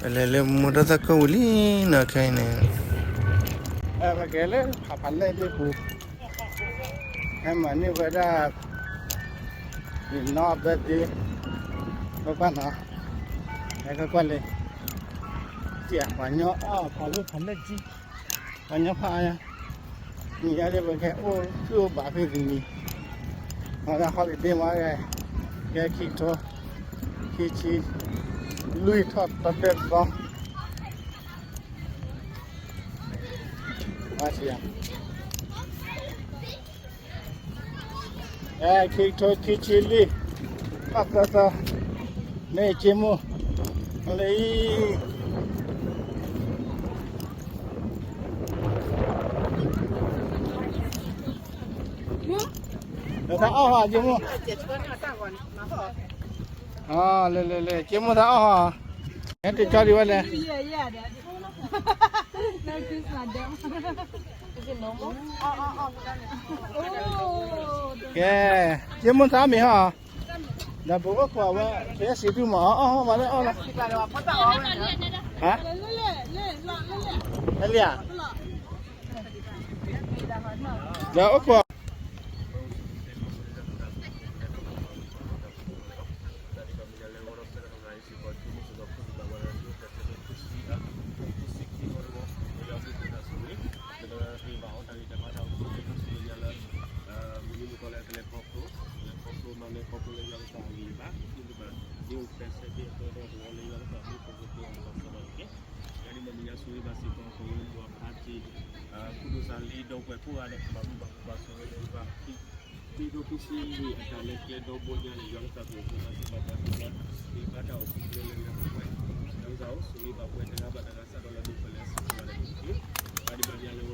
ပလဲၤလၢမူထီၣ်သၣ်ခိၣ်ဝံၤလံနီၤ ခဲအံၤန့ၣ်, ပကဲလၢဖးဖးလဲၢ်ဒ့ပူၤ, ဟဲမၤန့ၢ်ဝဲဒၣ် နီၢ် birthday, ကွၢ်ကွၢ်နီၤ, ဟဲကွၢ်ကွၢ်လံ, ပှၤညီအီၣ်ဖးလၢဖးလဲၢ်ကံ, ပှၤညီဖးအါညါ, မ့ၢ်ယါဒ်ပကဲအိၣ်သူၣ်အိၣ်ဘးဖဲတနံၤ, အဝဲဒၣ် holiday မး, ကဲခံကထိ ခံဆံ လွံၢ်ထီၣ်တဘျဲၣ်သီ, ဝါဆံယါ ခံကထိခံဆံလွံၢ်, ဘၣ်သၢသီ, မ့ၢ်က့မိၢ်, လၢအံၤ, လၢတၢ်အီၣ်ဟီက့မိၢ်, လဲၤလဲၤလဲၤ က့မိၢ်တၢ်အီၣ်ဟီ, ဟဲတကၠီဒံးဝဲလဲၣ် ကဲ, က့မိၢ်သးမ့ၢ်ဟီ, ဒီးပအိၣ်ခိးဝဲ ကဲစံးတူၢ်မး အီၣ်အီၣ်ဝဲလၢအီၣ်လီၤ, ဟါ, ဟဲလံဧါ, ဒီးအိၣ်ခိး ဝါတနံၤညါ က့မိၢ်အပၢ်ဒဲဒ်အီၣ်တၢ်ကးကး, က့မိၢ်ပှၢ်ပှၤ, က့မိၢ်နံၤအီၣ်ကဲလံ, တၢ်ဆၢပီၢ်ပှဲၤန့ၣ် ဒုးအီၣ်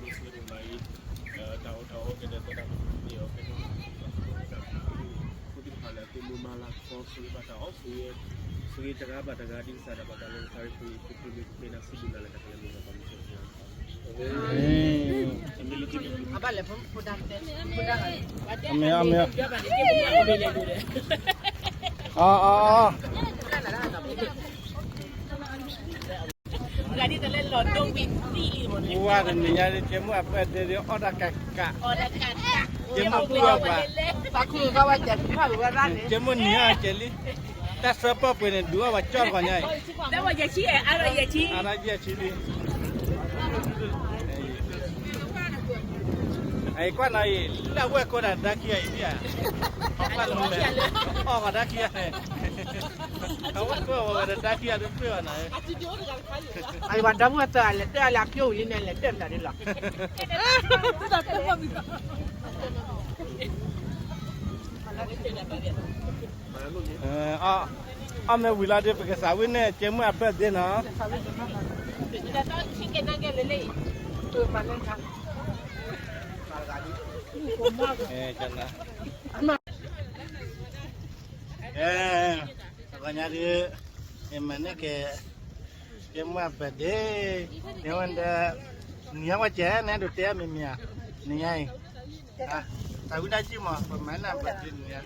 ပှၤကၠီၣ်ပှၤညါအံၤ, အါရၢၣ်ယဲၢ်ဆံ, အံၤကွၢ်နီၤအံၤ လၢအဝဲၢ်ကိးဒၣ်ဒါခံဂၤအံၤဒ်ဧါ, အီၣ်ပှၢ်လၢမလဲၣ်, အီၣ်ပှၤဒါခံဂၤန့ၣ်, အဝဲၢ်ကိးဝဲဒီးဒါခံဂၤဒုးပှ့ၤအီၤနၤ, အံၤပှၤဒီမုၢ်အတၢ်လဲၤတၢ်လၢအဖျိဝံၤလံန့ၣ် လဲၤတၢ်မနုၤဒ်လီၤ. အီၣ်မ့ၢ်ဝံၤလီၤဒီး ပကစးဝံၣ်န့ၢ်က့မိၢ်အ birthday နီၤ. ကဲ, ဂီၤညါဒီး မၤန့ၢ်က့ က့မိၢ်အ birthday, နဝဲဒီး နံၤညါဝဲကဲ နဒိးတဲမ့ၢ်မ့ၢ်ဧါ, နံၤညါအံၤ သးဝံၣ်ဒၣ်ကံၢ်မး ပမၤန့ၢ် birthday နံၤညါ,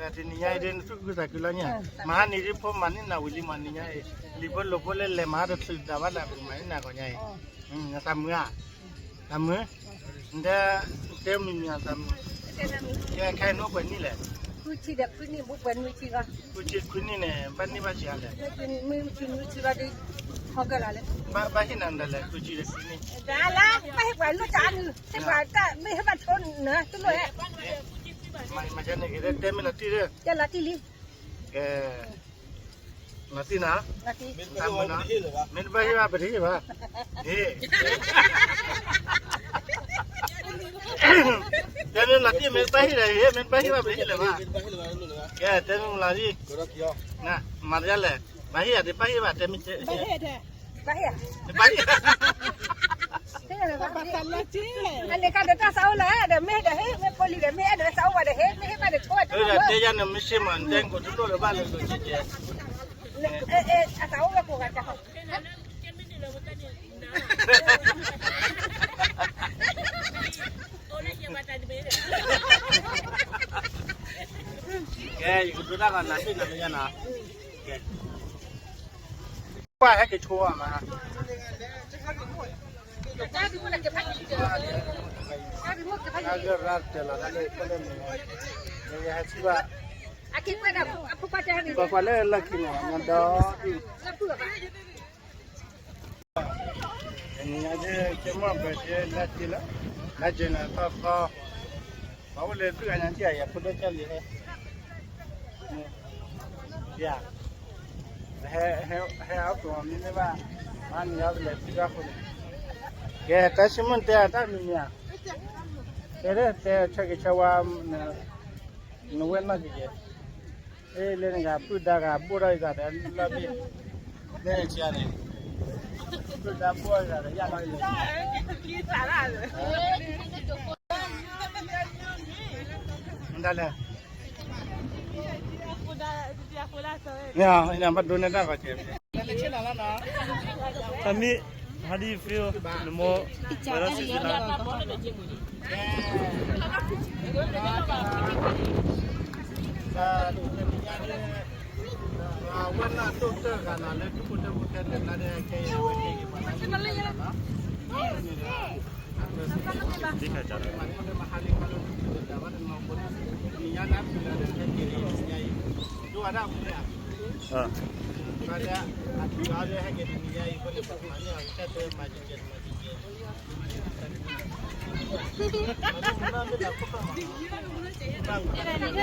တနံၤညါအံၤဒီး နသူၣ်ခုသးခုလီၤညါ, မဟါနံၤဒ်ဖိမၤန့ၢ်နၤဝံၤလံမး နံၤညါအံၤ, လံာ်ဖိလိာ်ဖိလၢလဲၤမၤတချုးတၢ်ဘၣ်လၢ ပကမၤန့ၢ်နၤဂီၤညါအံၤ, သးမုာ်ဧါ, သးမုာ်, နတဲမ့ၢ်မ့ၢ်ဧါ သးမုာ်, ကဲခဲအံၤနအိၣ်ပှဲၤနံၣ်လဲၣ်, ဃုဆံဒီးခွံနံၣ် ဘူးပှဲၤနွံဆံလီၤ, ဃုဆံခွံနံၣ်န့ၣ် ဘၣ်န့ၢ်ဘၣ်ဆံးအါလဲၣ်, ဘၣ်ဟ့ၣ်နၤဒၣ်လဲာ် ဃုဆံဒီးခွံနံၣ်, ဘၣ်ဟ့ၣ်ပှၤလိၣ်တၢ်အါနုၤ, ဟ့ၣ်ပှၤတၢ်မ့ၢ်ဟ့ၣ်ဘၣ်ဆိနၤ တလိၣ်ဧါ, မ့ၢ်မၤကဲန့ၣ်က့ၤတဲမ့ၢ်လီၤတံၢ်ဒီး, ကဲလီၤတံၢ်လံ, ကဲ လီၤတံၢ်နၤ, မ့ၢ်တဘၣ်ဟ့ၣ်ဘၣ် ပတဟ့ၣ်ဘၣ်, ဟ့ၣ်, တဲမ့ၢ်လီၤတံၢ် မ့ၢ်တဘၣ်ဟ့ၣ်ဒီးဟ့ၣ်, မ့ၢ်တဘၣ်ဟ့ၣ်ဘၣ် ပတဟ့ၣ်လၢၤဘၣ်, ကဲတဲမ့ၢ်လီၤတံၢ်, မၤတလဲၣ်, ဘၣ်ဟ့ၣ်ယၤတဘၣ်ဟ့ၣ်ဘၣ် တဲမ့ၢ် ဘၣ်ဟ့ၣ်, ဘၣ်ဟ့ၣ်, အန့ၣ်ကဒီးတၢ်သးအိၣ်လၢဒီး မ့ၢ်ဒီးဟ့ၣ်, မ့ၢ်ဖိလံၤဒီး မ့ၢ်အဲၣ်ဒိးသးအိၣ်ဝဲဒီးဟ့ၣ်, မ့ၢ်ဟ့ၣ်ဘၣ်ဒီးဆိဝဲ, တဲယၤန့ၣ် မ့ၢ်ဆ့မး နတဲကိးတလိၣ်ဒီးဘၣ်လၢကိးကဲကဲ, အသးအိၣ်ဝဲကိးဂၤတၢ် ကဲ ယကဒိတၢ်ဂီၤနၤသ့ၣ်နၤလၢယၤနီၤ, ကဲ ပှၤဟဲက့ၤဆိအမး, အဂ့ၢ်ရၢတၢ်လီၤတၢ်လၢဖဲလဲၣ်န့ၣ်, ယဟဲထံၣ်ဘၣ်, ပှၤကွၢ်လၢလီၢ်ခံန့ၣ် မၤဒီးဒ် နံၤညါကဲမီၢ်ဘၢၣ်ကဲ လၢက့ၤလၢ, လၢက့ၤန့ၣ်သီသီ, ပှၤအိၣ်လၢသုဂၤညါထံၣ်အံၤ အဖိဒိၣ်ကၢ်လံဟဲ, ယၤ, ဟဲအီၣ်ကီးမ့မ့ၢ်ဘၣ်, မၤနံၤအီၣ်ကလဲၤသုဂၤဃိန့ၣ်, ကဲ တၢ်ဆိကမိၣ်တဲအတၢ်မံၤမံၤဧါ, တဲလၢတဲဆၢက့ၤဆၢဝါ, နဝဲၢ်နီၢ်ကကဲ, လၢနဂၤပုၢ်ဒါဂၤဘိၣ်ထီၣ်အံၤသးဒီးလီၢ်ဘ့ၣ်, လၢနဆံးန့ၣ်, ပုၢ်ဒါဘိၣ်ထီၣ်အံၤသးဒီးယၢ်လီၤအံၤ, မတၤလဲၣ်, မ့ၢ်ဘၣ်ဒိးန့ၢ်တၢ်ဂီၤကဲ, တမ့ၢ်, how do you feel နမိၢ်, ဝဲဒၣ်စံးစ့ၢ်ကီး အဝဲနၢ်ဒိၣ်ကတၢၢ်ဂၤနီၤ လၢထံဖိကီၢ်ဖိခဲလၢာ်လၢဒၣ်ခဲအံၤ အဝဲကဲဂ့ၤပှၤလၢ မၤလၢမၤဟါလံ မၤလၢနံၤညါနၤဖုလၢဒၣ်ခဲက့ၤလံ နံၤညါအံၤ ဒိၣ်ဝဲဒၣ်မူလၢ အဒုးအီၤလၢဟဲက့ၤတနံၤညါအံၤ အဃိန့ၣ် ပကမၤန့ၢ်အီၤကစၢ်တဲမၤကဲကဲမၤ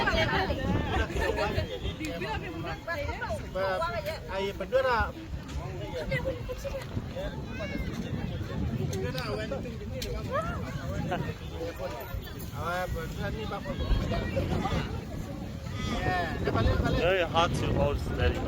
ကဲကဲ အံၤပဒိၣ်ဒၣ် အဝဲပဒိၣ်ဒၣ်န့ၣ်ဘၣ် Very hard to hold steady.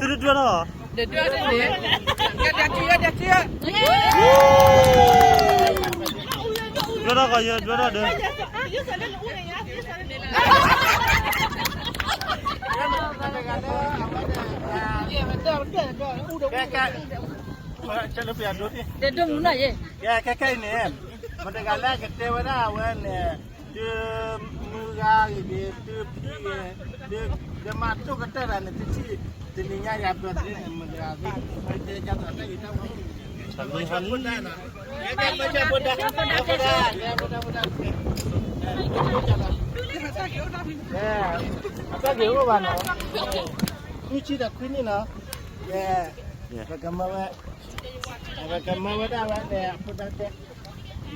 ဒီးသုတဒွဲၣ်ထီၣ်, ဒွဲၣ်ထီၣ်ကီးယဲ ဒွဲၣ်ထီၣ်ဒီး, ကဲခဲအံၤန့ၣ် မတၤတဂၤလၢအကတဲဝဲဒၣ်အဝဲန့ၣ် သုမုၢ်ဂၤဂ့ၤဂ့ၤ သုဖံဂ့ၤ, သုမၤတိၢ်ကတၢၢ်တၢ်န့ၣ် သုထံၣ်တနံၤညါယၤဘျီသ့န့ၣ် မတၤတဂၤသ့, တဲကၢ်သိးတၢ်ဂ့ၤတၢ်ဝါ အတၢ်ဂ့ၤအိၣ်ဘၣ်နီၤ, ခွံဆံဒီးခွံနံၣ်နီၤ, ပကမၢဝဲ, ပကမၢဝဲဒၣ်ဝဲန့ၣ် အဖိဒၣ်တဲ,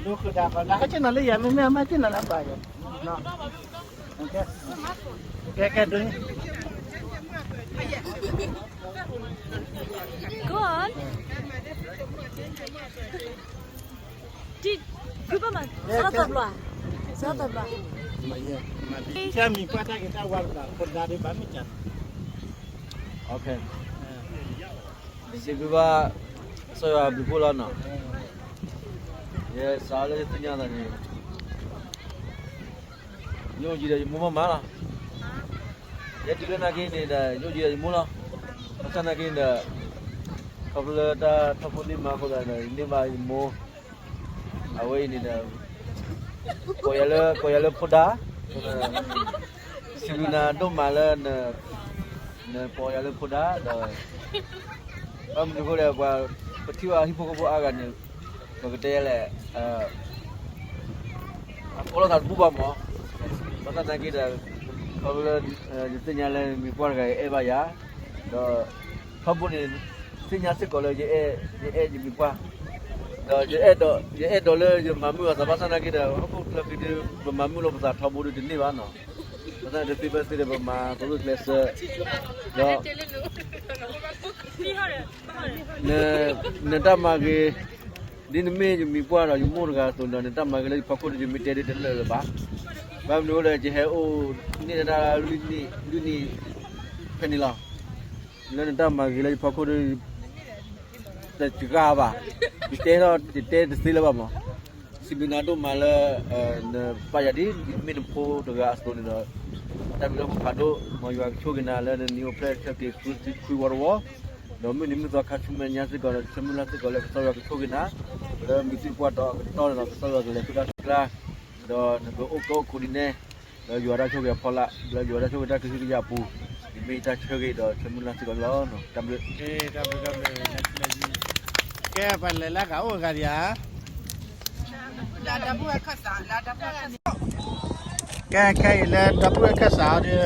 ဒိဃုာ်ဒၣ်ဃီ လၢဟဲက့ၤနီၤလၢယၤ မ့မ့ၢ်အမၤက့ၤနီၤလၢပှၤယၤ, ကဲကဲဒိ, Go on. ဒီ, ခုဘၣ်မး, စးထီၣ်တဘျီ, စးထီၣ်တဘျီ, ကမံၤပှၢ်တၢ်ဂ့ၤတၢ်ဝါတဘျီ ဖိဒါဒ်ဘၣ်မ့ၢ်ကၢ်, စံးဘျုးဘၣ် ကစၢ်ယွၤအဘျုးအဖှိၣ်လီၤနီၤ, ယစးလၢယသ့ၣ်ညါသးန့ၣ် ယအိၣ်ယံၤဒီးယမိၢ်မးမးလီၤ, ယတုၤလၢနာ်က့န့ၣ်ဒီး ယအိၣ်ယံၤဒီးယမိၢ်လီၤ, ဘၣ်ဆၣ်နာ်က့န့ၣ်ဒီး ခီဖျိလၢတၢ်ထီဘိန့ၢ်မၤအဃိသတးဒီး ယန့ၢ်ဘၣ်ယမိၢ်, အဝဲအံၤန့ၣ်ဒီး ကိးယၤလၢ ကိးယၤလၢဖိဒါ, စံးဘျုးနၤဒိၣ်မးလၢ နကိးယၤလၢဖိဒါဒီး ဘၣ်မနုၤအဃိလဲၣ် ပှၤ ပထံၣ်ဘၣ်ဟံၣ်ဖိဃီဖိအါဂၤန့ၣ် ပကတဲလဲၣ်, အကိးလိာ်သးတဘူၣ်ဘၣ်မး, ဘၣ်ဆၣ်သနာ်က့ဒီး ခီဖျိလၢ ယသ့ၣ်ညါလၢမံၤပှၢ်တဂၤအံၤအဲၣ်ဘၣ်ယၤ, ဒီး ထီဘိန့ၣ် သ့ၣ်ညါစ့ၢ်ကီးလၢ ယအဲၣ်ယမံၤပှၢ်, ဒီးယအဲၣ်ဒိး ယအဲၣ်ဒိးလၢယမၤမုာ်အသးဘၣ်ဆၣ်နာ်က့ဒီး ဟီၣ်ခိၣ်ချၢက့ဒီး ပမၤမုာ်လီၤပသးထီဘိဒီးတန့ၢ်ဘၣ်နီၤ. ဘၣ်ဆၣ်ဒီးသ့ဖဲသ့ဒီးပမၤသရူၣ်ကျဲးစၢး ဒီး နတၢ်မၤဂ့ၤ ဒ်နမ့ၢ်ယမံၤပှၢ်ဒီးယမိၢ်တဂၤအသိးဒီး နတၢ်မၤဂ့ၤလၢယဖီခိၣ်ဒီးယမ့ၢ်တဲဒ်တလၢာ်လၢၤဘၣ်. ဘၣ်မနုၤအဃိလဲၣ် ယဟဲအိၣ်န့ၢ်ဒၣ်လွံၢ်နံၣ် လွံၢ်နံၣ်ဖဲန့ၣ်လီၤ. လၢနတၢ်မၤဂ့ၤလၢယဖီခိၣ်ဒီး တစှၤဘၣ်. ယတဲထီၣ် ယတဲတသ့လၢၤဘၣ်မး. စံးဘျုးနၤဒိၣ်မးလၢ နပာ်ယၤဒ်မ့ၢ်နဖိတဂၤအသိးန့ၣ်ဒီး တၢ်ဘျုးဒိၣ်မးဖးဒိၣ် မ်ယွၤကဆိၣ်ဂ့ၤနၤလၢနနံၤအိၣ်ဖျဲၣ်ဆၢက့ၤဃုသံခွံဝီတဝီ, ဒီးမုၢ်နံၤမုၢ်သီခါဆူမဲာ်ညါစ့ၢ်ကီးဒီး ဆၢမုၢ်လၢ်စ့ၢ်ကီးလၢကစၢ်ယွၤကဆိၣ်ဂ့ၤနၤ လၢမုၢ်သံကွၢ်တီအကတီၢ်န့ၣ်ဒီး ကစၢ်ယွၤကလဲၤဃုာ်တၢ်ကျါ ဒီးနကအိၣ်ကၢအိၣ်ခိးဒ်န့ၣ် လၢယွၤတၢ်ဆိၣ်ဂ့ၤအဖီလာ် လၢယွၤတၢ်ဆိၣ်ဂ့ၤတၢ်ကဟုကယာ်အပူၤ ယမ့ၢ်ယတၢ်ဆၢဂ့ၤဒီးဆၢမုၢ်လၢ်စ့ၢ်ကီးလီၤ. တၢ်ဘျုး တၢ်ဘျုး တၢ်ဘျုး ကဲပှၤလဲၤလၢကအိၣ်ဂၤဒံးဧါ. ကဲခဲအံၤလၢဒီပုၢ်ဝဲၢ်ခၢၣ်စးအီၤဒီး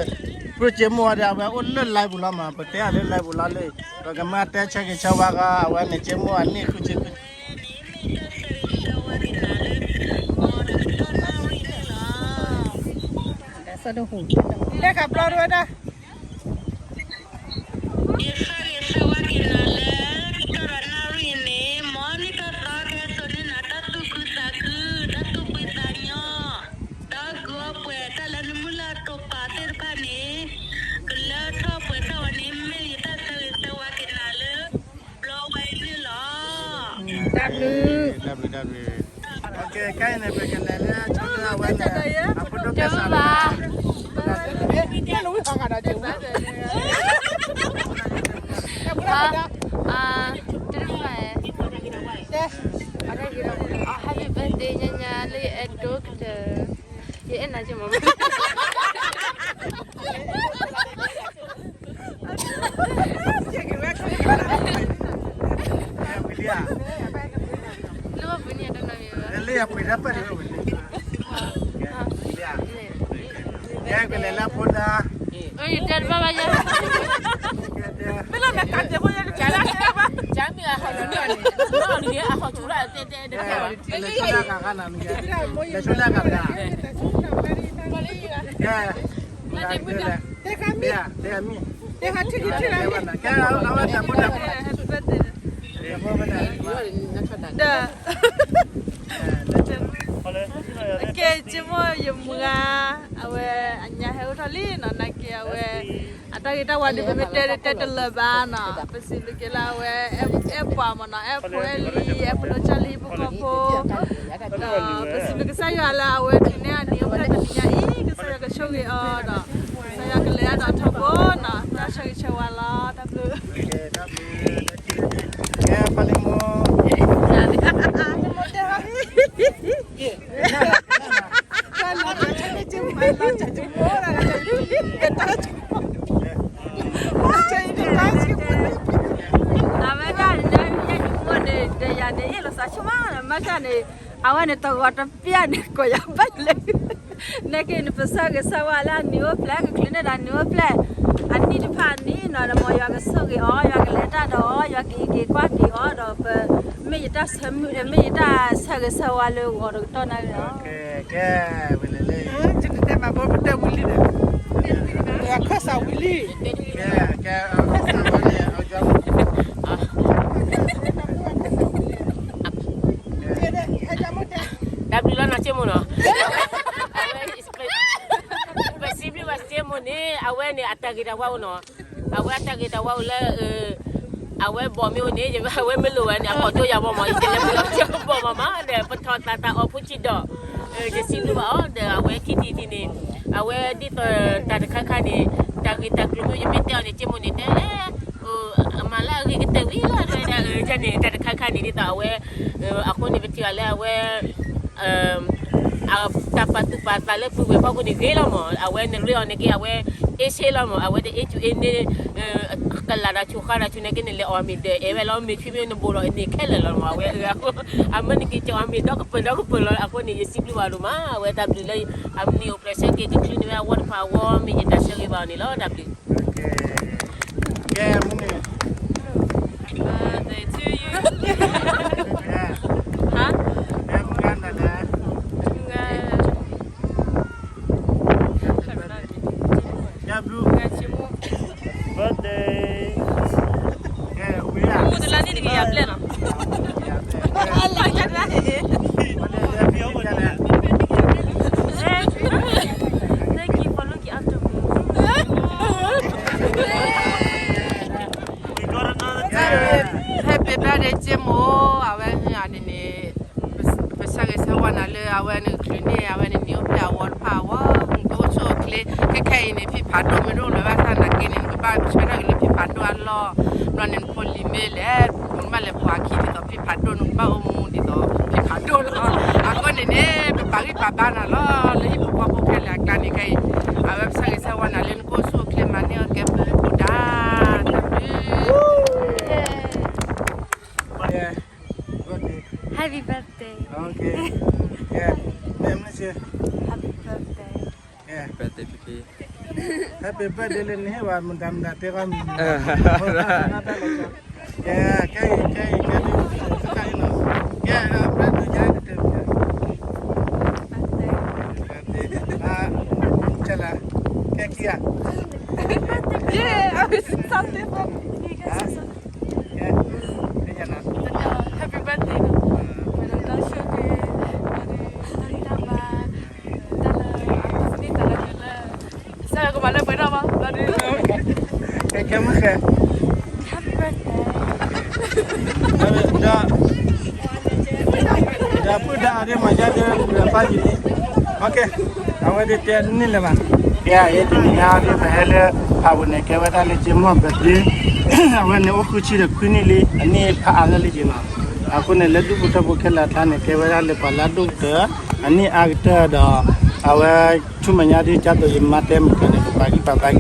ပြိၣ်က့မိၢ်အီၤဒီး အဝဲအိၣ်လၢ live ပူၤလီၤမး ပတဲအီၤလၢ live ပူၤလီၤလံ ပကမၤတဲဆၢဂ့ၤဆၢဝါဃီ အဝဲန့ၣ်က့မိၢ်အနံၣ်ဃုဆံဃု တဲဃာ်ပျီတဝဲဒၣ် ယဆၢဂ့ၤဆၢဝါက့ၤနၤလၢ ကတီၢ်ဒီးနၣ်ရံၣ်န့ၣ် မ်နံၣ်ထီၣ်သီကဟဲစိာ်န့ၢ်နၤ တၢ်သူၣ်ခုသးခု တၢ်သူၣ်ဖှံသးညီ တၢ်အီၣ်ကုၢ်အီပှဲၤ တၢ်လၢနမုၢ်လၢ်တိာ်ပာ်သ့ၣ်တဖၣ်န့ၣ် ကလၢထီၣ်ပှဲၤထီၣ်ဝဲန့ၣ် မ့ၢ်ယတၢ်ဆၢဂ့ၤဆၢဝါက့ၤနၤလၢ ဘျီဝဲအံၤန့ၣ်လီၤ. တၢ်ဘျုး တၢ်ဘျုး တၢ်ဘျုး ကဲအံၤန့ၣ် ပကလဲၤလၢအဆိလၢအဝဲန့ၣ် အဖိဒိၣ်ကဲစးလၢ တၢ်ဘျုး Happy birthday ညါညါလၢယအဲၣ်ဒိၣ်ကတၢၢ် ယအဲၣ်နၤကမး လၢပှၤပှ့ၤန့ၢ်တၢ်နီတမံၤဘၣ် လၢပှၤပှ့ၤတၢ်ပၢၢ်န့ၣ် ကဲကလဲၤလၢဖိဒါ ယတဲတဘၣ်ဘၣ်ယၤ မ့ၢ်လၢနကးတဲဖိယတကးလၢဘၣ် ကမ့ၢ်အဟီၣ်ဆူၣ်န့ၣ် အဟီၣ်ဆူၣ်လၢတဲတဲတဲ လဲၤဆိလၢကဂၤနၤ လဲၤဆိလၢကဂၤ ကဲ တဲခါမ့ၢ် တဲခါထံၣ်ထံၣ်ထံၣ်လၢ ကဲအဝဲတၢ်ဖိတၢ်ဖိ ဒီး ကဲ က့မိၢ်ယမုၢ်ဂၤ အဝဲအညါဟဲအိၣ်ထီၣ်လံနီၤ နာ်က့အဝဲ အတၢ်ဂ့ၤတၢ်ဝါဒ်ပမ့ၢ်တဲတဲတလၢာ်ဘၣ်နီၤ ပစံးဘျုးက့ၤလၢအဝဲ အဲၣ်ပှၤမးနီၤ အဲၣ်ဖိအဲၣ်လံၤ အဲၣ်ဖိဒိၣ်ကၢ်လံၤ အဲၣ်ဖိမုၣ်ဖိ ဒီးပစံးဘျုးကစၢ်ယွၤလၢအဝဲတုၤန့ၢ်အနံၤအိၣ်ဖျဲၣ်တနံၤညါအံၤ ကစၢ်ယွၤကဆိၣ်ဂ့ၤအီၤဒီး ကစၢ်ယွၤကလဲၤအါဒီးထီဘိနီၤ တၢ်ဆၢဂ့ၤဆၢဝါလီၤ တၢ်ဘျုး ကဲ ပှၤလၢမိၢ် အဝဲဒၣ်န့ၣ် ယမိၢ်န့ၣ် ဒီးယၤန့ၣ် ယမိၢ်န့ၣ် မၤစၢ်န့ၣ် အဝဲန့ၣ်တဂီၤတပျၢ်န့ၣ် ကိးယၤဘၣ်လဲၣ် နာ်က့န့ၣ် ပဆၢဂ့ၤဆၢဝါလၢအနံၤအိၣ်ဖျဲၣ် ကချုးန့ၢ်ဒီးအနံၤအိၣ်ဖျဲၣ် အနံၣ်တဖၣ်အနံၣ်နီၤ ဒီးမ်ယွၤကဆိၣ်ဂ့ၤအီၤ ယွၤကလဲၤတၢ်ဒီးအီၤ ယွၤကအံးက့ၤကွၢ်က့ၤအီၤဒီး ပမ့ၢ်ယတၢ်ဆၢမုၢ် မ့ၢ်ယတၢ်ဆၢဂ့ၤဆၢဝါလၢဂီၤဒီးကတီၢ်နၣ်ရံၣ်လီၤ ကဲ ဝဲလဲၣ်လဲၣ် ယတဲမၤဘီပတဲဝံၤလံဒီး အခၢၣ်စးဝံၤလံ ကဲ ကဲ အခၢၣ်စးဝံၤလံ တၢ်ဘျုးလီၤနီၢ်က့မိၢ်နီၤ ပစံးဘျုးဘၣ်က့မိၢ်န့ၣ် အဝဲန့ၣ် အတၢ်ဂ့ၤတၢ်ဝါအိၣ်နီၤ အဝဲအတၢ်ဂ့ၤတၢ်ဝါအိၣ်လၢ အဝဲဘီမ့ၢ်အိၣ်န့ၣ် အဝဲမ့ၢ်လိၣ်ဝဲန့ၣ် အကိးကၠိယၤဘီမး ယတဲလၢပှၤကၠိဘီမးမးဒီး ပထီၣ်သးတၢ်အီၣ်ဖိဆံးဒီး ယစံးဘျုးဘၣ်အီၤဒီး အဝဲခံထံၣ်တထံၣ်န့ၣ် အဝဲဒ်သိးတၢ်တခါခါန့ၣ် တၢ်ဂ့ၢ်တၢ်ကျိၤမ့ၢ်ယမ့ၢ်တဲအီၤန့ၣ် က့မိၢ်န့ၣ်တဲလၢ အမၤလၢအဂ့ၤကတၢၢ်ဝံၤလီၤ တဲဝဲဒၣ်န့ၣ် တၢ်တခါခါန့ၣ်ဒ်သိးအဝဲ အဃိန့ၣ် ပထံၣ်အီၤလၢအဝဲ တၢ်ပာ်သူၣ်ပာ်သးလၢပုၢ်ဝဲၢ်ဖီခိၣ်န့ၣ်ဂ့ၤလီၤမး အဝဲနရ့အီၤန့ၣ်က့ အဝဲအ့ၣ်ဆ့လီၤမး အဝဲတအ့ၣ်စူၣ်အ့ၣ်န့ၣ် ကလးတၢ်ဆူၣ်ဃါတၢ်ဆူၣ်န့ၣ်က့န့ၣ် လဲၤအီၣ်မ့ၤဒီး အဲၣ်ဝဲလီၤ မ့ၢ်ထွံမ့ၢ်နဘိးလီၤန့ၣ်ခဲလၢာ်လီၤမး အဝဲ အမ့ၢ်နက့ၤကီအီၣ်မ့ၤဒီကပၢၢ်ဒီကပၢၢ်လီၤ အဃိန့ၣ် ယစံးဘျုးဘၣ်ဒိၣ်မး အဝဲတၢ်ဘျုးလၢ အမံၤအိၣ်ဖျဲၣ်ဆၢက့ၤကချုးန့ၢ်ဝဲအဝီတဖၣ်အဂီၢ် မ့ၢ်ယတၢ်ဆၢဂ့ၤဘၣ်အီၤန့ၣ်လီၤ တၢ်ဘျုး ကဲ မုၢ်န့ၣ် Happy birthday to you. ကလုာ်န့ၣ် အဝဲန့ၣ်နံၤအိၣ်ဖျဲၣ်အဝီတဖၣ်အဝီ, နကအိၣ်ဆူၣ်အိၣ်ချ့, ခဲခဲအံၤန့ၣ် ဖံဖးဒိၣ်မ့ၢ်တအိၣ်လၢၤဘၣ်ဆၣ်သနာ်က့န့ၣ် နကဘၣ်ဆၢထၢၣ်က့ၤလၢဖံဖးဒိၣ်အလီၢ်, ဘျီန့ၣ်နဖိလံၤမ့ၢ်လဲၣ်, နကဘၣ်လဲၤပှၤခံဒ်သိးဖံဖးဒိၣ်, နကဘၣ်အိၣ်မူဒ်သိးဖံဖးဒိၣ်လီၤ. အဃိန့ၣ်န့ၣ် ပပာ်ဂံၢ်ပာ်ဘါနၤလီၤ လၢဟံၣ်ဖိဃီဖိခဲလၢာ်အကျါန့ၣ်ခဲအံၤ, အဝဲပဆၢဂ့ၤဆၢဝါနၤလၢနကအိၣ်ဆူၣ်အိၣ်ချ့မၤန့ၢ်အီၣ်ကဲပူၤဒၣ်, တၢ်ဘျုး Happy birthday. Okay. Yeah. မ့ၢ်မ့ၢ်စ့ Happy birthday. Yeah. Happy birthday ဖံဖံ. Happy birthday လၢနဟ့ၣ်ဝဲမတၤမတၤတဲဃီမံၤ, ကဲကဲအံၤ ကဲအံၤ ကဲဒုး စခါအံၤနီၤ, ကဲ birthday ယါကတဲ birthday ကဲခံဂၤ, Yeah, I was something for me. Happy birthday. တၢ်လၢအကမၤလၢပှဲၤထီၣ်ဘၣ်, ကဲမုၢ်ဃဲ, Happy birthday. ဒီး ဒီးပုၢ်ဒါအီၤဒ်မၤယါဒ်ပှၤဖးယံၤန့ၣ်, အဝဲဒ်တဲန့ၣ်လၢၤဘၣ်, ကဲအံၤတနံၤညါဒ် ပဟဲလၢ ဖးပူၤန့ၣ် ကဲဝဲဒၣ်လၢက့မီၢ် birthday, အဝဲန့ၣ်အိၣ်ဃုဆံဒီးခွံနံၣ်လံ, အနံၣ်ဖးအါလၢလံက့နီၤ, အဃိန့ၣ် လၢဒူၣ်ဖိထၢဖိခဲလၢာ်အကျါန့ၣ် ကဲဝဲဒၣ်လၢပှၤလၢအဒိၣ်ကတၢၢ် အနံၣ်အါကတၢၢ်ဒီး အဝဲ ဆူမဲာ်ညါဒ်ကသိးယမါတဲမုၢ်ကၢန့ၣ် ပပာ်ဂံၢ်ပာ်ဘါက့ၤ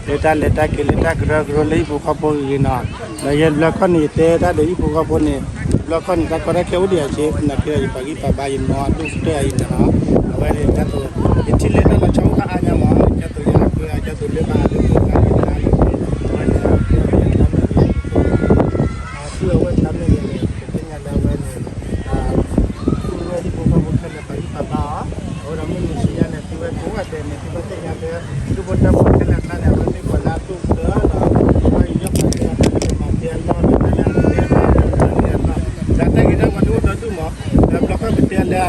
အီၤ လၢတၢ်လဲၤတၢ်က့ၤလၢတၢ်ကရၢကရိလၢဟံၣ်ဖိဃီဖိဂ့ၤဂ့ၤနီၤ, ဒီးယဲဘျီခီန့ၣ် ယတဲတၢ်ဒီးဟံၣ်ဖိဃီဖိန့ၣ်, ဘျီခီန့ၣ် တၢ်ကီတၢ်ခဲအိၣ်ဒံးအီၤက့, သနာ်က့ဒီး ယပာ်ဂံၢ်ပာ်ဘါယနီၤအဒိၣ်ကတၢၢ်အံၤန့ၣ်နီၤ, အဝဲန့ၣ်ကသိး ယထံၣ်လၢတၢ်လီၤဆီအိၣ်ဖးအါညါမး, ကသိးယၤကသိးလၢဘၣ်လၢပှၤကညီတၢ်လၢ အဝဲန့ၣ် အဝဲတၢ်မ့ၢ်ဂ့ၤန့ၣ် ပသ့ၣ်ညါလၢအဝဲန့ၣ် သူဝဲဟံၣ်ဖိဃီဖိခဲလၢာ်ပာ်ဂံၢ်ပာ်ဘါအီၤ, အဝဲဒီးမုၢ်မဆူညါန့ၣ် သုဝဲကိးဂၤဒဲးန့ၣ် သုဘၣ်သ့ၣ်ညါလၢ ဒူၣ်ဖိထၢဖိခဲလၢာ်အကျါန့ၣ် အဝဲမ့ၢ်ပှၤလၢအဒိၣ်ကတၢၢ်ဒီး ပှၤကညီမၤတဲအီၤ ပှၤကညီမၤတဲအီၤ ဒီးတၢ်ဂ့ၤတၢ်ဝါဒ်အိၣ်ဒီဒူၣ်မး,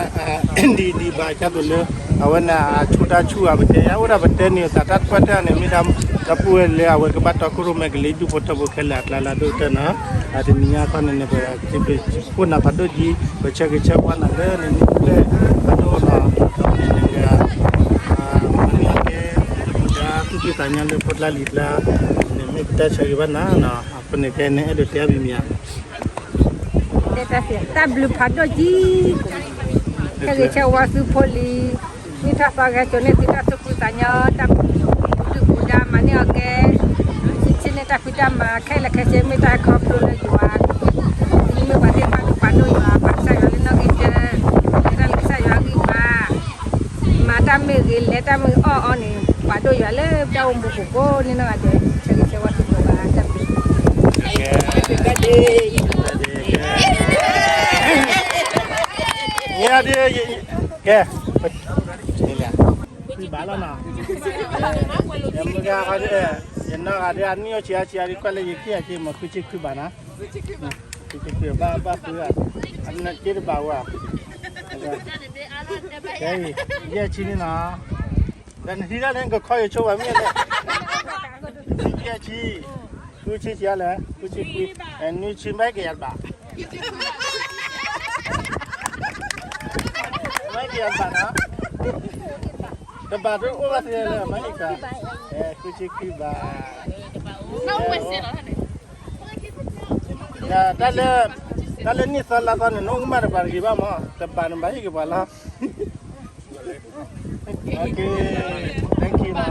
ဒီးဘျီခီပတဲလၢ ဒ်ဒ်ဘၣ်ကသိးလၢ အဝဲန့ၣ်အဆူးတၢ်ဆူးအပတဲယါ အိၣ်ဒၣ်ပတဲန့ၣ် သးတၢ်တပှၢ်တၢၢ်န့ၣ် မ့ၢ်ဒၣ် ဒီပုၢ်ဝဲၢ်လၢအဝဲကဘၣ်တီခိၣ်ရိၣ်မဲကလံၤဒူၣ်ဖိထၢဖိခဲလၢာ်အကျါလၢအဒိၣ်ကတၢၢ်နီၤ, အတနံၤညါခီန့ၣ်န့ၣ် ပစံးဘျုးစံးဖှိၣ်နၤဖးဒိၣ်ကံ, ပဆၢဂ့ၤဆၢဝါနၤလၢနမ့ၢ်ဖျဲၣ်ဖးဒိၣ်နီၤ, ဒီးန့ၣ်န့ၣ် မၤန့ၢ်အီၣ်ကဲ တၢ်သူၣ်ဖှံသးညီလၢဖိကျါလံၤကျါ, န့ၣ်မ့ၢ်ပတၢ်ဆၢဂ့ၤဘၣ်နၤနီၤ, အဃိန့ၣ်ကဲန့ၣ်အဲၣ်ဒိးတဲအီၤမံၤမံၤဧါ တၢ်ဘျုးဖးဒိၣ်ကံ, ဆၢဂ့ၤဆၢဝါသုဖိလံၤ, မ့ၢ်ထီၣ်သီဂဲၤစိာ်န့ၢ်သုတၢ်သူၣ်ဖှံသးညီ, တၢ်ဘူၣ်ဒုၣ်ဘူၣ်ဒါမၤန့ၢ်အီၣ်ကဲ, ဆ့န့ၢ်တၢ်ဖံးတၢ်မၤခဲလၢာ်ခဲဆ့ မ့ၢ်တၢ်ခီဖျိလၢယွၤ, မ့ၢ်ပှၤသ့ၣ်တဖၣ်ဒိၣ်ပာ်ဒိၣ်ယွၤ ပာ်ကစၢ်ယွၤလၢနီၣ်ဂံၢ်တၢ, မ့ၢ်တၢ်လၢကစၢ်ယွၤဂံၢ်ဘါ မၤတၢ်မ့ၢ်ဂ့ၤ လဲၤတၢ်မ့ၢ်အီၣ်အီၤန့ၣ် ပာ်ဒိၣ်ယွၤလၢတၢ်အိၣ်မူပူၤကိးန့ၣ်နီၢ်ဂၤဒဲး, ဆၢဂ့ၤဆၢဝါသုကိးဂၤဒဲး, Happy birthday. ယဒ်, ကဲ, ခွံဘးလီၤနီၤ, ယမုၢ်ဂၤဃီဒ်, ယနီၢ်ဂၤဒ် အနံၣ်အိၣ်ဆံးအါဆံးအါဒ် ကွၢ်လၢယခံဂၤခံမး ခွံဆံခွံဘးနီၤ, ခွံဆံခွံဘး ဘၣ်ဃုဂၤ, အနက့တဘးဝဲ, ကဲအံၤ, ယဲၢ်ဆံန့ၣ်နီၤ, ဒီးနထံၣ်တၢ်န့ၣ် ကခီယဆိဝဲမ့ၢ်လဲၣ်, ယဲၢ်ဆံ, ဃုဆံဆံးလဲၣ်, ဃုဆံခွံ, နွံဆံဘၣ်က့ၤယၤတဘး, ဘၣ်က့ၤယၤတဘးနီၤ, တဘးတအိၣ်ဘၣ်သ့လၢ မၤဟ့ၣ်ကၤ, ဃုဆံခွံဘး, တၢ်လၢ, တၢ်လၢနံၣ်သီလါသီန့ၣ် နအိၣ်ကမၣ်တဘးတဂ့ၤဘၣ်မး, တဘးန့ၣ်ဘၣ်ဟ့ၣ်က့ၤပှၤလီၤ, Okay, thank you နီၤ,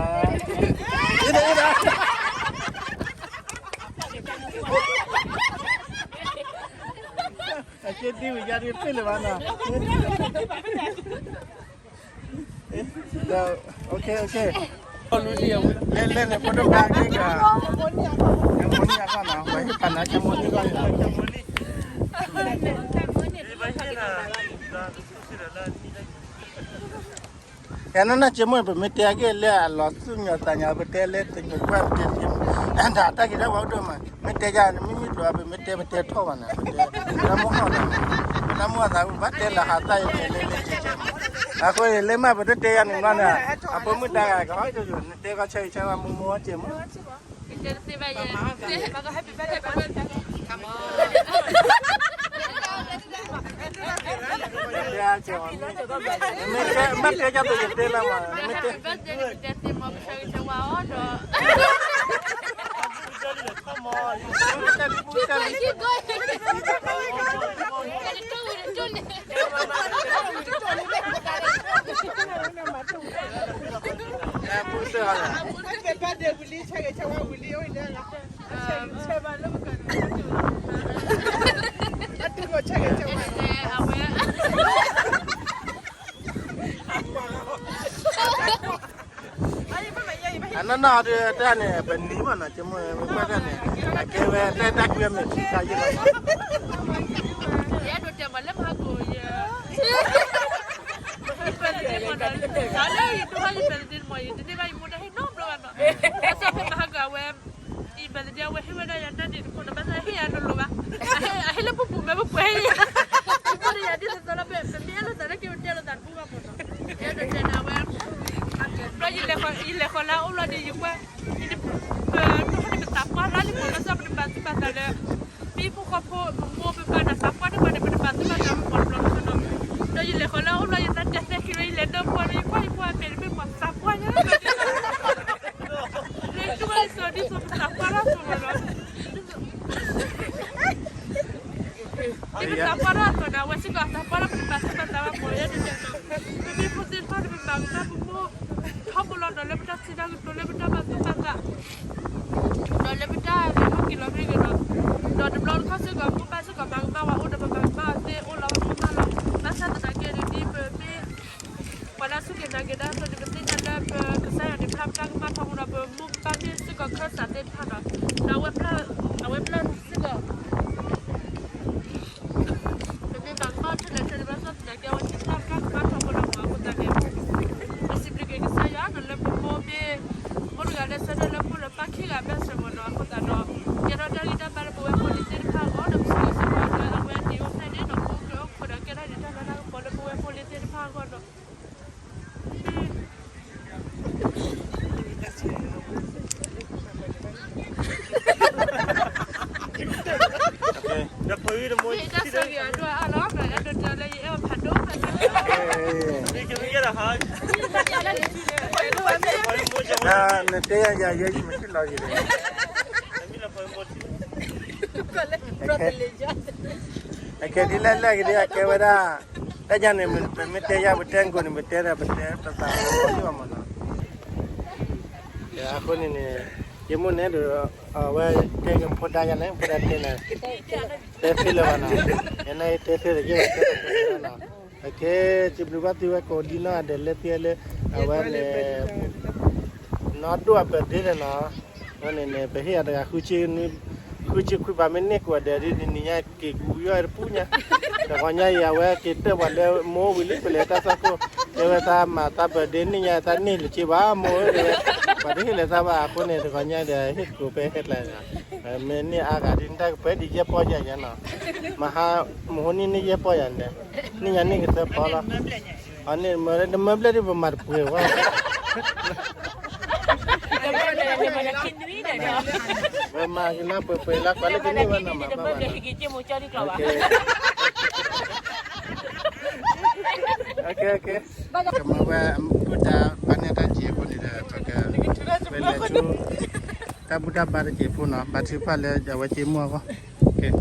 အက့ဒ်ဝံၤယါဒ်ပ့ၢ်လၢၤဘၣ်နီၤ, ဒီး, okay, okay, လဲၤလဲၤန့ၣ် ဖိဒိၣ်ဘါက့ၤကၤ, ကၠၢ်မိၢ်လံၢ်အဂီၢ်နီၤ, ပှၤဟ့ၣ်ပာ်နၤကၠၢ်မိၢ်လံၢ်အဂီၢ်, ယနီၢ်နီၢ်ကၠၢ်မိၢ် ပမ့ၢ်တဲက့ၤလၢအလီၤသူၣ်ညိးသးညိး ပတဲလၢတညိးကွၢ်ပတဲတမံၤ, တၢ်ဂ့ၤတၢ်ဝါဒိၣ်မး, မ့ၢ်တဲယၤ မ့မ့ၢ်တဘျီ ပမ့ၢ်တဲပတဲထီၣ်ဘၣ်န့ၣ်, ပတဲ, ပတၢ်မူအီၣ်သး, ပတၢ်မူအီၣ်သး ပဘၣ်တဲလီၤဟးသၣ်ယတဲလၢလၢကဲကဲမး, အဃိန့ၣ် လၢမးပတတဲယၤန့ၣ်ဘျီန့ၣ်, အဖိမုၣ်ဒါဂၤကဟီၣ်ကၠိယိာ် နတဲကီၢ်ဆၢဂ့ၤဆၢဝါမူမူကဲမး. မ့ၢ်တဲ မ့ၢ်တဲကၢ်ပယတဲလၢမး မ့ၢ်တဲ အနီၢ်နီၢ်ဒ်တၢ်န့ၣ် ပနံၤမးနီၤ ကမ့ၢ်ဝဲတၢ်န့ၣ် အကဲဝဲတၢ်တၢ်ကွံအမဲာ်ထံတၢ်ယ့ၢ်လီၤ ယအဲၣ်ဒိးတဲမးလၢမဟါကိၣ်ယ ယပဲာ်လၢယမ့ၢ်ဒီး တၢ်လၢယဒိၣ်ထီၣ်ယပဲာ်လၢဒ့မး ယတန့ၢ်ဘၣ်ယမိၢ်တၢ်ဟ့ၣ်နီတဘျီဘၣ်နီၤ ဘၣ်ဆၣ်ဖဲမဟါကိၣ်အဝဲ ယပဲာ်လၢဒ့အဝဲဟ့ၣ်ဝဲဒၣ်ယၤတၢ်ဒ့တခိၣ်နီၤ ဘၣ်ဆၣ်ဟ့ၣ်ယၤတလိၤဘၣ် အဟ့ၣ်လၢပပူၤမဲပပှဲၤ ယမိၢ်ဒီးယၤဒ်သိးသိးလီၤ ပမ့ၢ်အဲၣ်လိာ်သးလၢက့ၤပတဲလိာ်သးတဘူၣ်ဘၣ်မးနီၤ ယအဲၣ်ဒိးတဲဒၣ်ဝဲ ဘျီယလဲၤဃီၤလၢအအိၣ်ဘျီဒီးယကွၢ် ယတပသးပှၢ်လၢလံမး ဘၣ်ဆၣ်ပတပာ်သူၣ်ပာ်သးလၢ ပဟံၣ်ဖိဃီဖိ ပမိၢ်ပပၢ်ဒီးသးပှၢ်တပှၢ်န့ၣ် ပတပာ်သူၣ်ပာ်သးပှၢ်တဘျီတခီနီၤ ဒီးယလဲၤဃီၤလၢအအိၣ်ဘျီ ယသးတဲသဲခံလၢယလဲၤနၢ်ပှၢ်လၢယကွၢ်ယကွၢ် အမဲာ်တဘ့ၣ်မးသးပှၢ်ညါ လၢယတူၢ်ဘၣ်ယစီၤဒ်သိးပသးပှၢ်ထီၣ်အသိးမးနီၤ ဒ်ပသးပှၢ်ထီၣ်အသိးန့ၣ် အဝဲစ့ၢ်ကီးအသးပှၢ်ထီၣ် ပတပာ်သူၣ်ပာ်သးဘၣ်မး ယအဲၣ်ဒိးတဲနီၤ ပမ့ၢ်ဖိသ့ၣ်တဖၣ်န့ၣ် ပမၤကမၣ်ပမိၢ် ထီဘိလီၤဒီးလၢပတၢ်စံးတၢ်ကတိၤလၢပတၢ်ပာ်သူၣ်ပာ်သး ဒီးလၢပတၢ်လဲၤထီၣ်က့ၤလီၤမ့ၢ်ဂ့ၤဒီး ဒီးတဘျီတခီၢ်စ့ၢ်ကီး မိၢ်ပၢ်စ့ၢ်ကီးမၤကမၣ်ဝဲအိၣ်ဒီးပမၤကမၣ်အီၤသ့အိၣ်လီၤပမၤလီၤ ဘၣ်ဆၣ်သနာ်က့ဒ်ပမ့ၢ် ပှၤလၢအစူၢ်က့ၤနာ်က့ၤတၢ်အသိးန့ၣ် ပသ့ၣ်ညါလၢပကစၢ်ယွၤန့ၣ် ဖျါပတၢ်ကမၣ်ထီဘိဒီး ပမိၢ်ပပၢ်သ့ၣ်စ့ၢ်ကီးခၢၣ်စးသ့ၣ်တဖၣ်ဒီး ဒီးအဝဲ အဝဲပျၢ်စ့ၢ်ကီး ပမ့ၢ်ဘၣ်ကမၣ်ထူၣ်လဲၤဆၢန့ၣ် ဘၣ်ဆၣ်သနာ်က့ အဝဲသ့ၣ်တၢ်ကမၣ်ထီဘိလီၤမး အဃိသတးန့ၣ် ပစံးဘျုးက့ၤကစၢ်ယွၤနီၤ လၢပမိၢ်မ့ၢ် မိၢ်တဂၤလၢဆၢထၢၣ်လၢဖိလၢပၢ်ခံဂၤဘၣ်ဆၣ်မးနီၤ အဃိသတးဒီး ကဲထီၣ်တၢ်ဂံၢ်တၢ်ဘါလၢပဝဲဖိလံၤသ့ၣ်တဖၣ်အဂီၢ် ဒီးပစံးဘျုးကစၢ်ယွၤလၢအဝဲန့ၣ်အိၣ်ဖျဲၣ်န့ၣ်နီၤ ပအိၣ်ကဲအိၣ်ခိးဒီးကဲထီၣ်န့ၣ်တၢ်လၢတၢ်ကပီၤလၢပဝဲဖိလံၤသ့ၣ်တဖၣ်အဂီၢ်နီၤ နတဲယၤယၤယဲယမ့ၢ်လီၤယၤ အခဲဒ်လဲၣ်လဲၣ်ကဒ်အကဲဝဲဒၣ် တၢ်ယၤန့ၣ် ပမ့ၢ်တဲယၤပတဲကိးန့ၣ် ပတဲတသးဘၣ်မးနီၤ အဃိန့ၣ်န့ၣ် ယမိၢ်န့ၣ်ဒီး အဝဲတဲက့ၤဖိဒါယၤန့ၣ် ဖိဒါတဲန့ၣ် တဲသ့လၢၤဘၣ်နီၤ ယန့ၣ်တဲသ့လၢၤ ယဝဲတဲသ့လၢၤနီၤ အခဲ စံးဘျုးဘၣ်သုဝဲကိးဒံနီၢ်ဂၤဒဲးလၢသုဝဲလၢ အဝဲန့ၣ် နီၢ်ဒိၣ်အ birthday န့ၣ်နီၤ အဝဲန့ၣ်န့ၣ် ပဟ့ၣ်အီၤတဂၤ ဃုဆံခွံဘး မ့ၢ်န့ၢ်ကိးဂၤဒဲးဒ်နံၤညါက့ၤကွံာ်အီၤတပူၤညါ တဂီၤညါအံၤ အဝဲက့ၤတၢၢ်ပှၤလၢမိၢ်ဝံၤလံ ပလဲၤတၢ်သွၣ်ခိၣ် တဲဝဲသးမၤသး birthday န့ၣ်ညါ သးန့ၢ်လၢၤက့ၤဘၣ်မိၢ်ဧၢ တဲဝဲ ပှၤတဟ့ၣ်လၢၤသးဘၣ်အဃိန့ၣ် တဂီၤညါဒီး ဟ့ၣ်သကိးဖဲဟဲကျါ မ့ၢ်န့ၢ်အါဂၤဒ်နတၢ်ကပှဲၤဒ်ယဲၢ်ပီၢ်ယၤညါနီၤ မဟါ မဟိနံၣ်န့ၢ်ယဲၢ်ပီၢ်ယၤန့ၣ် နံၣ်ညါန့ၢ်ကသၢပီၢ်လီၤ အန့ၣ်မ့ၢ်တမၢဘျဲၣ်ဒ်ပမၤတပှဲၤဝဲ ပမၤကလါပှဲၤပှဲၤလါ ပှၤလၢကန့ၢ်ဝဲနီၤမၤဘၣ်ဘၣ်နီၤ ကမၤဝဲ ပုၢ်ဒါ ဘၣ်န့ၢ်တၢ်စ့အဃိန့ၣ်ဒီး ပက ဝဲလဲၤဆူ တၢ်ဘူၣ်တၢ်ဘါတစဲးဖိနီၤ ဘါထုကဖၣ်လၢအဝဲစ့မိၢ်အ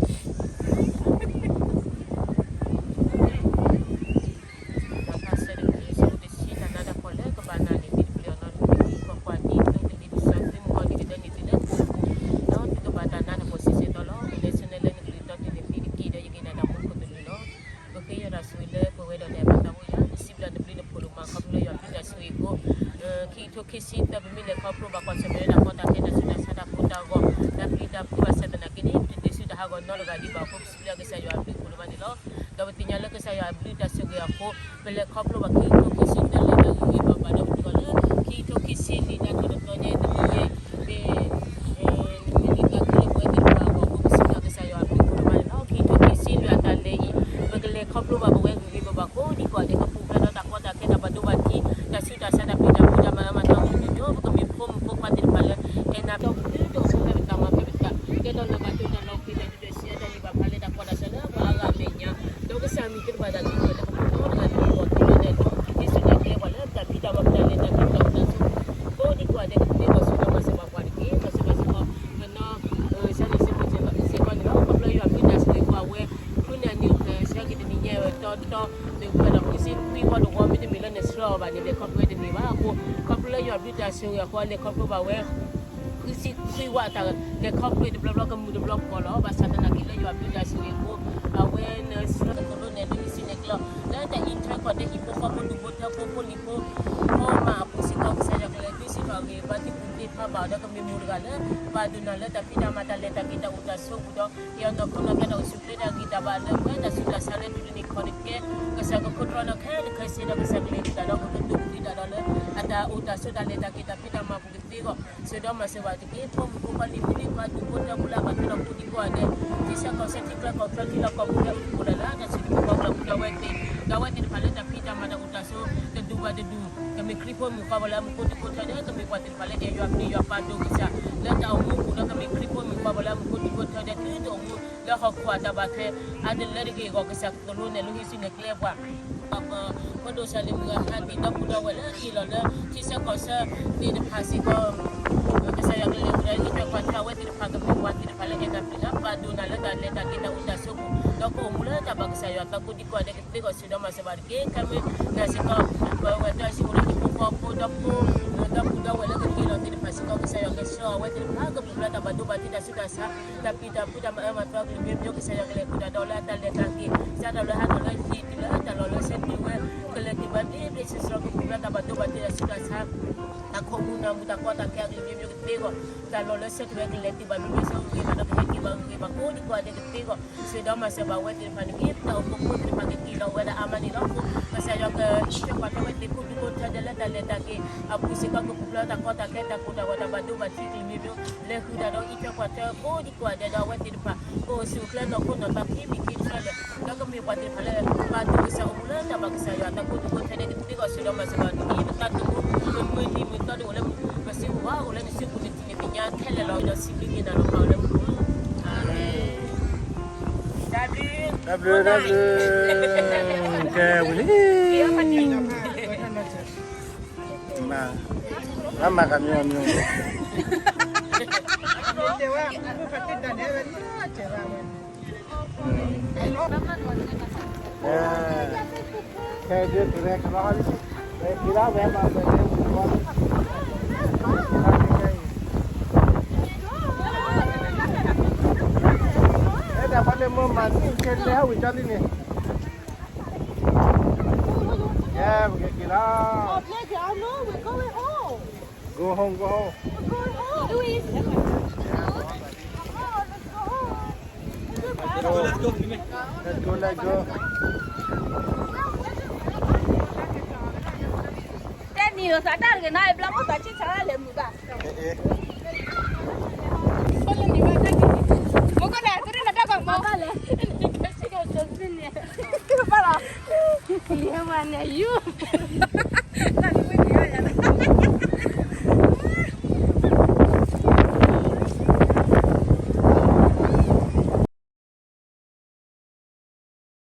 ဂီၢ် တဆံတၢ်နါတၢ်ဖီၣ်လၢကဘၣ်နၤန့ၣ် သ့ၣ်တဖျၢၣ်အီၤနီတမံၤ ကွၢ်ကွၢ် ဒ်သိးကဒ်ပစီသုမုၢ်ဂီၢ်န့ၣ် ကဒၢန့ၢ်သုလၢပူၤ ဒီးသုကဘၣ်တၢ်နါန့ၣ် ပှၤစံးဆၢတီလီၤ ပလဲၤဆၢလၢလၢနကလုၢ်တီတန့ၢ်သံတက့ၢ် ဒီးယက့ၤနၤတၢ်မူခိၣ်သလုးလီၤ ပဃ့ယွၤတၢ်ဆိၣ်ဂ့ၤလၢပဝဲဒီးတၢ်ဘၣ်သးဝဲယွၤ ပစံးဘျုးနဘျုးနဖှိၣ်ဒိၣ်မး ခီဖျိလၢယွၤဘျုးတၢ်ဆိၣ်ဂ့ၤအဃိ ခံကထိခံဆံသၢ ပမ့ၢ်လဲၤခီဖျိဘၣ်ကွၢ်ဆၢၣ်မဲာ်လၢတၢ်ကီတၢ်ခဲ တၢ်ဆူးတၢ်ဆါ တၢ်ကိၢ်တၢ်ဂီၤ တၢ်ပျံၤတၢ်ဖုးဘၣ်ဆၣ်သနာ်က့န့ၣ် ပတတုၤဆူတၢ်ဟးဂီၤနီတဂၤဒံးဘၣ်အဃိ ပစံးဘျုးကစၢ်ယွၤအဘျုးအဖှိၣ်ဒိၣ်မးန့ၣ်လီၤ. ဒီးပသ့ၣ်ညါလၢကစၢ်ယွၤအဘျုးတၢ်ဆိၣ်ဂ့ၤအဃိ ပလဲၤခီဖျိဘၣ်ခံကထိခံဆံသၢလၢတၢ်ဂ့ၢ်ဂ့ၤဘၣ်ဘၣ်ဒီး ပတံၤဃီၤလၢ ခံကထိခံဆံလွံၢ် တၢ်ထီၣ်တဘျီညါအံၤ တမံၤညါအံၤ မ့ၢ် နမ့ၢ်လံတၢ်ကလုၢ်ပဝဲသ့ၣ်တဖၣ်အဂီၢ် ပကစံးဘျုးကစၢ်ယွၤအဘျုးအဖှိၣ်ဒိၣ်မးန့ၣ်လီၤ. ခံကထိခံဆံလွံၢ်အတၢ်လဲၤအံၤ ပကလဲၤခီဖျိဘၣ်ပဝဲဂ့ၤဂ့ၤဘၣ်ဘၣ်ကိးဒံကိးဂၤဒဲး ကပူၤဖျဲးဒီးတၢ်ကီတၢ်ခဲ တၢ်ဘၣ်ဒိဘၣ်ထံး တၢ်ဆူးတၢ်ဆါ တၢ်ဖံးတၢ်မၤတၢ်မၤတၢ်မနုၤမနုၤ ပကမ့ၢ်ဖိမုၣ်ဖိခွါသ့ၣ်တဖၣ်လၢ ဟဲနၤဒီးပတုာ်ဒီးအိၣ်ဖျဲၣ်ပတၢ်မၤဖဲပတၢ် ကဲထီၣ်လၢဘၣ်တိၢ်တၢ်လီၤ ဖံးတၢ်ဒုၣ်တၢ်ဆံး တၢ်ဂံၢ်ဘၣ်ဖးလဲ တၢ်ကီတၢ်ခဲလၢပှၤအါဂၤအမဲာ်ညါ ဒီးကစၢ်မံၤသ့ၣ်တဖၣ် ဘၣ်န့ၣ် လဲၤခီဖျိဝဲတန့ၢ်ဘၣ်အဃိ, ခီဖျိလၢယွၤဘျုးတၢ်ဆိၣ်ဂ့ၤအဃိ လဲၤခီဖျိဘၣ်ဝဲ ဃုဆံခွံဝးတၢ်လဲၤခီဖျိတဘျီဘျီကမုာ်တဘျီဃီလီၤ. ဘၣ်ဆၣ်သနာ်က့လၢယွၤဘျုးတၢ်ဆိၣ်ဂ့ၤအဃိ အဝဲန့ၣ် စံးလီၤသးလိနဲၣ်ဒ်အံၤစံးန့ၣ်ကျီ လၢတၢ်အံးထွဲကွၢ်ထွဲဟံၣ်ဖိဃီဖိဒူၣ်ဖိထၢဖိဖိလံၤဖိ ဖိမၤအပူၤစ့ၢ်ကီး ကစၢ်ယွၤကလဲၤဒုးဆူၣ်ထီၣ်အဂ့ၢ် ဘါထုကဖၣ်ဘၣ်အီၤဒီးကမ့ၢ်မိၢ်တဂၤလၢ ပာ်ဒိၣ်နၤလၢတၢ်ဖံးတၢ်မၤတၢ်လဲၤတၢ်က့ၤတၢ်အိၣ်တၢ်ဆိးပူၤဒီး ဟ့ၣ်အီၤနီၢ်ခိနီၢ်သးတၢ်အိၣ်ဆူၣ်အိၣ်ချ့တၢ်ဂံၢ်တၢ်ဘါလၢပှဲၤတၢ်ဆူးတၢ်ဆါလၢတနံၤခီန့ၣ်ကဲ ကစၢ်ကခိၣ်တီနီၢ်ခဲလၢာ်ခဲဆ့ဒီး ကစၢ်ကလဲၤဃုာ်တၢ်ဒီးကကတိၤကသံတၢ်ဒီးလၢ အတၢ်အိၣ်တၢ်ဆိးတၢ်လဲၤတၢ်က့ၤတၢ်ဖံးတၢ်မၤပူၤကသ့အဂီၢ် စ့ဒီးမၤစၢၤဘၣ်တက့ၢ်. ဖိမုၣ်ဖိခွါလံၤဖိလံၤခွါဒူၣ်ဖိထၢဖိလၢအဘၣ်ထွဲဒီးကိးဒံကိးဂၤဒဲး ထံဆၢကီၢ်ဆၢထံချၢကီၢ်ချၢထံလီၢ်ကီၢ်ပူၤလၢအအိၣ်ဖှိၣ်လၢ်လၢတၢ်စံးထီၣ်ပှၤကလီၤပူၤဒီးအဝဲသ့ၣ် ဒီးအဝဲသ့ၣ်တဖၣ်လၢတၢ်ဖံးတၢ်မၤတၢ်အိၣ်တၢ်ဆိး တဒူၣ်ဘၣ်တဒူၣ် ကမ့ၢ်ခရံာ်ဖိမုၣ်ခွါဝဲလၢအမူခိၣ်ဒူၣ်ခိၣ်ထၢဒဲး ကမ့ၢ်ပှၤသ့ၣ်တဖၣ်လၢတယွၤပျံၤယွၤပာ်ဒိၣ်ကစၢ် လၢတၢ်အိၣ်မူပူၤဒီးကမ့ၢ်ခရံာ်ဖိမုၣ်ခွါဝဲလၢအမူခိၣ်ဒူၣ်ခိၣ်ထၢဒဲး တုၤတအိၣ်မူလၢဟီၣ်ခိၣ်အတၢ်ဘၣ်ထွဲ အါတလၢတဂ့ၤအဂီၢ် ကစၢ်ကသိၣ်လိနဲၣ်လိဟံးစုနဲၣ်ကျဲပှၤ ပှၤဒိၣ်စၢၤလံၤမုၢ်ဂၤဟးတ့ၢ်ဒီပုၢ်ဒီဝဲၢ်လၢဟ့ၣ်လီၤလၢ ထံဆၢကီၢ်ဆၢသ့ၣ်တဖၣ်စ့ၢ်ကီး ကစၢ်ယွၤကလဲၤဃုာ်ဒီးဟံးထွဲကွၢ်ထွဲအဝဲသ့ၣ်တဖၣ်ကမ့ၢ်ပှၤသ့ၣ်တဖၣ်လၢအဲၣ်တၢ်ပျံၤလၢ ပာ်ဒိၣ်နၤလၢတၢ်လဲၤတၢ်က့ၤတၢ်အိၣ်တၢ်ဆိးပူၤ ဒီးကအိၣ်မူလၢတၢ်ဘၣ်ကစၢ်ယွၤအသးကိးဒံကိးဂၤဒဲးကသ့အဂီၢ် စ့ဒီးမၤစၢၤဘၣ်တက့ၢ်. ခဲမုၢ်နၤစ့ၢ်ကီး ပဝဲတၢ်စံးအိၣ်လၢဟံၣ်ဖိဃီဖိဒီဖိ ဒီပုၢ်ဒီဝဲၢ်လၢကဟ့ၣ်လီၤသ့ၣ်တဖၣ်စ့ၢ်ကီး ကစၢ်ယွၤကဆှၢအဝဲသ့ၣ်တဖၣ် ကပူၤဖျဲးတၢ်ဘၣ်ဒိဘၣ်ထံးတၢ်ဆူးတၢ်ဆါ တၢ်ပျံၤတၢ်ဖုးတၢ်မၤအၢမၤသီကလုာ်မ့ၢ်မ့ၢ် ကစၢ်ယွၤကလဲၤဃုာ်တၢ်ဒီးလၢအတၢ်လဲၤတၢ်က့ၤ စးထီၣ်လၢဟးထီၣ်လၢဟံၣ်တုၤလၢတၢ်လီၢ်လၢဆၢတုၤဝဲ ကလဲၤတုၤဘၣ်ဘျ့ဘျ့ဆှီဆှီ ကပူၤဖျဲးတၢ်ဘၣ်ဒိဘၣ်ထံးတၢ်ဆူးတၢ်ဆါ တၢ်ခိၣ်မူနၢ်မူတၢ်ကီတၢ်ခဲအကလုာ်မ့ၢ်မ့ၢ်ကသ့အဂီၢ် တၢ်လီၢ်လၢဆၢတုၤဝဲကလဲၤတုၤဘၣ်ဘျ့ဘျ့ဆှီဆှီဂ့ၤဂ့ၤဘၣ်ဒီးကဟဲက့ၤဘၣ်ဂ့ၤဂ့ၤဘၣ်ကိးဒံကိးဂၤဒဲးကသ့အဂီၢ် စ့ဒီးမၤစၢၤဘၣ်ဝဲသ့ၣ်တဖၣ်န့ၣ်က့ ပတၢ်အိၣ်ဖှိၣ်ဖိသ့ၣ်တဖၣ်ကက့ၤလီၤဝဲဒၣ်အါမးန့ၣ်လီၤ. ကစၢ်ယွၤကဆှၢပှၤဖဲဝဲသ့ၣ်ခိၣ်ဒူခိၣ်ထၢဒဲးလၢတၢ်လဲၤတၢ်က့ၤအပူၤစ့ၢ်ကီး ကပူၤဖျဲးတၢ်ကီတၢ်ခဲတၢ်ကိၢ်တၢ်ဂီၤတၢ်ဘၣ်ဒိဘၣ်ထံးကလုာ်မ့ၢ်မ့ၢ် လဲၤဃုာ်တၢ်ဒီးအံးထွဲကွၢ်ထွဲကိးဒံကိးဂၤဒဲးဒီးအဝဲသ့ၣ်တဖၣ် ကအိၣ်ဆူၣ်အိၣ်ချ့နီၢ်ခိနီၢ်သးခံမံၤခံဆၢလၢာ် ဒီးကမ့ၢ်ပှၤသ့ၣ်တဖၣ်လၢ ပာ်ဒိၣ်ကစၢ်အိၣ်မူလၢတၢ်ဘၣ်ကစၢ်ယွၤအသးကိးဒံကိးဂၤဒဲးကသ့အဂီၢ် စ့ဒီးမၤစၢၤဘၣ်တက့ၢ်. ပသးသမူ မုၢ်နံၤမုၢ်သီတအိၣ်လၢပစုပူၤန့ၣ် ထံၣ်န့ၢ်သ့ၣ်ညါခဲလၢာ်လီၤ. ဒီးစံးဘျုးက့ၤနၤလီၤ ပၢ်လၢမူခိၣ် တၢ်ဘျုး တၢ်ဘျုး တၢ်ဘျုး ကဲဝံၤလံ မၤ အမၤကမၠိမၠိ တဲဝဲ ပကတၢၢ်တၢ်န့ၣ် ဝဲလၢတဲဝဲ ခဲဒုးကရဲကလီ ဝဲက့ၤလီၤ ဝဲမၤစၢၤက့ၤ ဝဲ အဲၣ်ဒၣ်ပှၤလၢမိၢ်မၤ နံၣ်ခဲလၢဟဲဝံၤကၠီလံန့ၣ် ကဲ ပကက့ၤလီၤ Go home, go home. Let's go, let's go. တဲနံၤသးတၢ်တဂ့ၤနီၤ ဘျီမ့ၢ်သးဆံၣ်ဆါလဲၤမုာ်ဘၣ် မ့ၢ်ကနၣ် သုတနၢ်တၢ်ဘၣ်မ့ၢ်ဘၣ်လဲၣ် ဘၣ်လီၤ လံဝဲန့ၣ် you